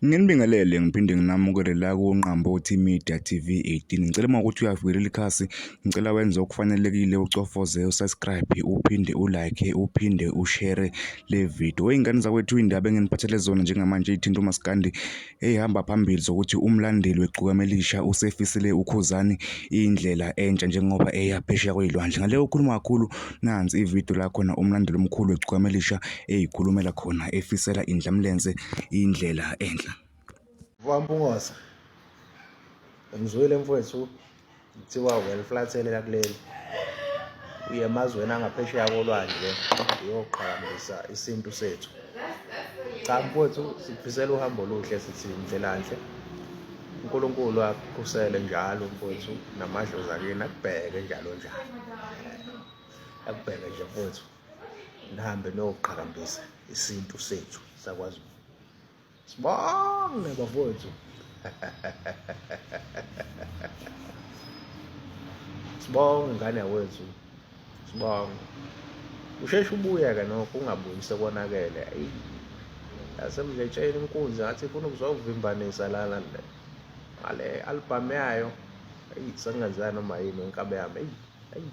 Nginibingelele ngiphinde nginamukele la kuNqambothi Media TV 18. Ngicela uma ukuthi uyafika leli khasi, ngicela wenze okufanelekile ucofoze usubscribe, uphinde ulike, uphinde ushare le video. Wey'ngane zakwethu iy'ndaba enginiphathele zona njengamanje ey'thinta umaskandi ey'hamba phambili zokuthi umlandeli wegcokama elisha usefisele uKhuzani indlela entsha njengoba eya phesheya kwey'lwandle. Ngale kokukhuluma kakhulu nansi ividiyo la khona umlandeli omkhulu wegcokama elisha eyikhulumela khona efisela indlamlenze indlela enhla. MfokaMpungose, ngizwile mfowethu kuthiwa weliflathele lakuleli uye emazweni angaphesheya kolwandle uyoqhakambisa isintu sethu. Cha mfowethu, sikufisela uhambo oluhle, sithi ndlelanhle. uNkulunkulu akukhusele njalo mfowethu, namadlozi akini akubheke njalo njalo, akubheke nje mfowethu. Nihambe niyoqhakambisa isintu sethu sakwaZulu. Sibonge bafowethu. Sibonge ngane yakwethu. Sibonge. Usheshe ubuye-ke nokho ungabuyi sekonakele. Ayi. Yasemdletsheni inkunzi ngathi ifuna ukuzovimbanisa lana ngale album yayo. Eyi sekungenzeka noma yini wenkabe yami. Eyi, eyi.